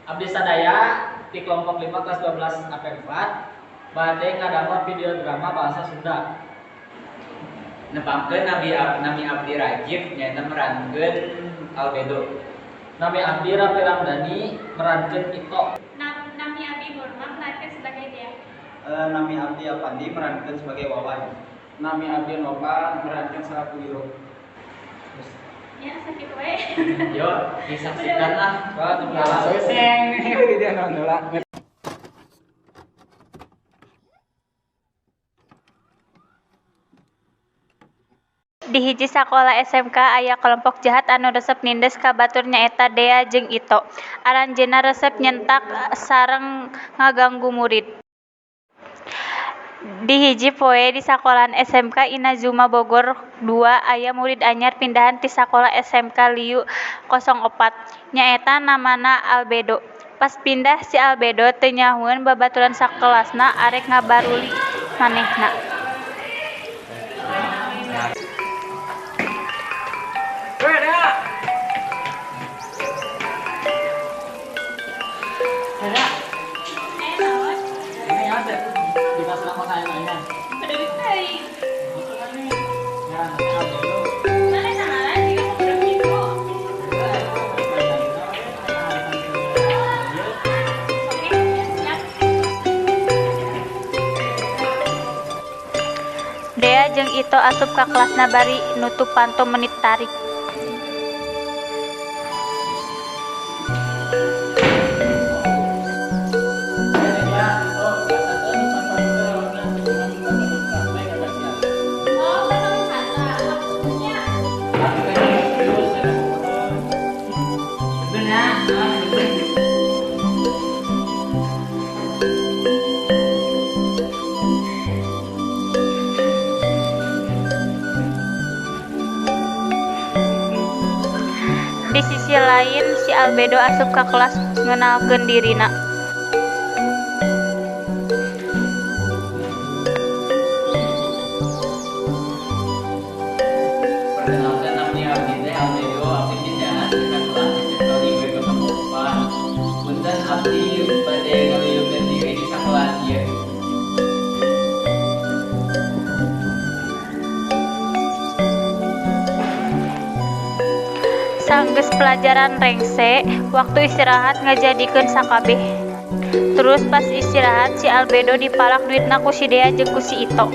Abdi sadaya di kelompok 5 kelas 12 AP4 bade ngadamel video drama bahasa Sunda. Nepangkeun nami abdi Rajif nyaeta merankeun Albedo. Nami abdi Rapi Ramdhani merankeun Ito. Nami abdi Nurma merankeun sebagai Dea. Nami abdi Apandi merankeun sebagai Wawan. Nami abdi Nova merankeun salaku Wiro. Ya, sakitu we. Yo, disaksikan lah. Wah, tepuk tangan. Seng dia nonton. Di hiji sakola SMK aya kelompok jahat anu resep nindes ka batur nyaeta Dea jeung Ito. Aranjeunna resep nyentak sareng ngaganggu murid. Di hiji poe di sakolahan SMK Inazuma Bogor 2 aya murid anyar pindahan ti sakola SMK Liu 04, nyaeta namana Albedo. Pas pindah si Albedo teu nyahoeun babaturan sakelasna arek ngabaruli manehna. Weh, Dea. Dea. Ini ya, Teh. Dinas nama saya nanya. Itu kan nih. Ngaranna teh Albedo. Dea jeung Ito asup ka kelasna bari nutup panto menit tarik. Di sisi lain si Albedo asup ka kelas ngenalkeun dirina. Perkenalkan nami abdi teh Albedo, abdi pindahan ti sakola SMK Liu 04. Punten abdi bade ngalilukeun diri di sakolahan ieu. Sanggeus pelajaran rengse, waktu istirahat ngajadikeun sakabeh. Terus pas istirahat si Albedo dipalak duitna ku si Dea jeung ku si Ito.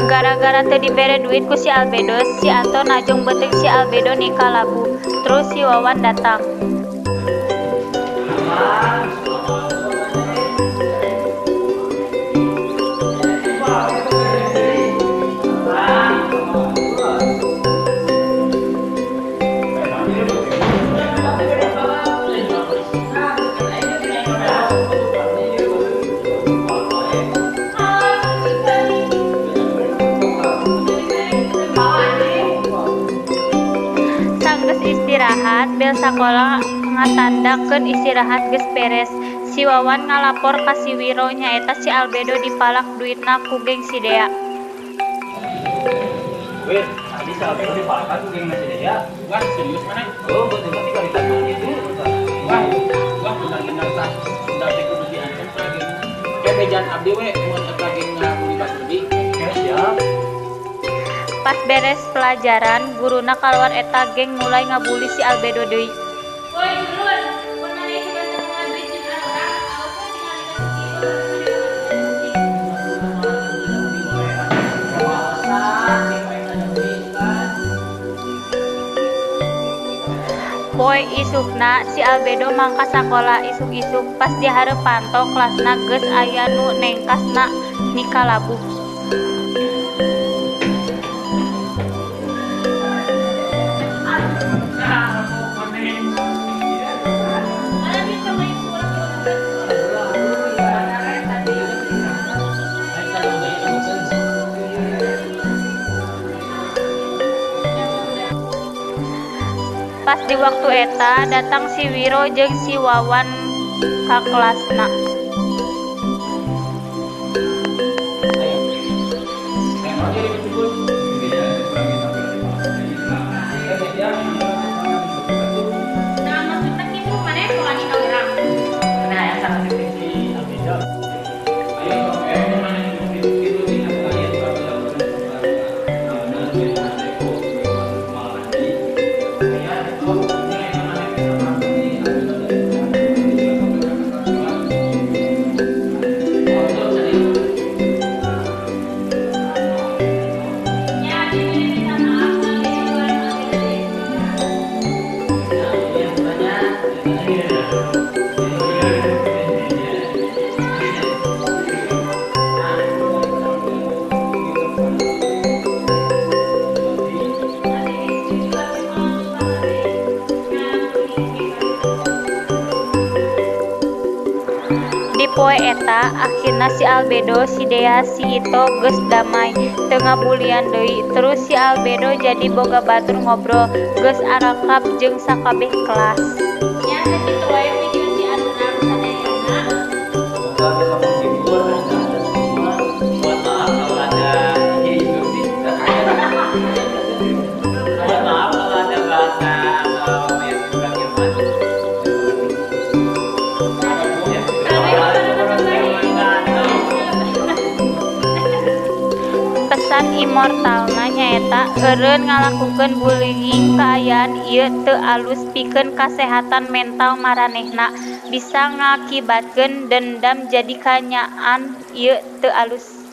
Gara-gara teu dibere duit ku si Albedo, si Ato najong beuteung si Albedo nikah labuh. Terus si Wawan datang. Sanggeus istirahat, bel sakola ngatandakeun istirahat geus beres. Si Wawan ngalapor ka si Wiro nyaeta si Albedo dipalak duitna ku geng si Dea. Wih, tadi si Albedo dipalakan ku geng si Dea. Wah, serius mana? Oh, betul betul kali tadi itu. Wah, wah benar-benar tah. Sudah teh kudu diancam tah geng. Kayak bejan abdi we mun eta geng ngabuli batur di. Oke, siap. Pas beres pelajaran, guruna kaluar eta geng mulai ngabuli si Albedo deui. Woi, turun. Mun maneh sugan teu moal duit jeung urang, awas we tingali ka si Ito. Poe isukna si Albedo mangka sakola isuk-isuk pas dihareup panto kelasna geus aya nu nengkasna nikah labuh. Pas di waktu eta datang si Wiro jeung si Wawan ka kelasna. Nah, maksudna kitu maneh wani ka urang. Nah, yang sangat si Albedo. Ayo, mana itu di aya di Nya abdi bade minta maaf ka Albedo Abdi setuju abdi moal lupa maneh ngabullying. Di poe eta akhirna si Albedo, si Dea, si Ito geus damai, teu ngabulian deui. Terus si Albedo jadi boga batur ngobrol, geus arakab jeung sakabeh kelas. Nya sakitu wae video ti arurang sadayana. Semoga bisa menghibur anda semua. Mohon maaf kalau ada iya itu sih. Mohon maaf kalau ada bahasa atau yang kurang nyaman. Assalamualaikum warahmatullahi wabarakatuh. Pesan immortalna nyaeta eureun ngalakukeun bullying kaayaan ieu teu alus pikeun kasehatan mental maranehna, bisa ngakibatkeun dendam jadi kaanyaan ieu teu alus.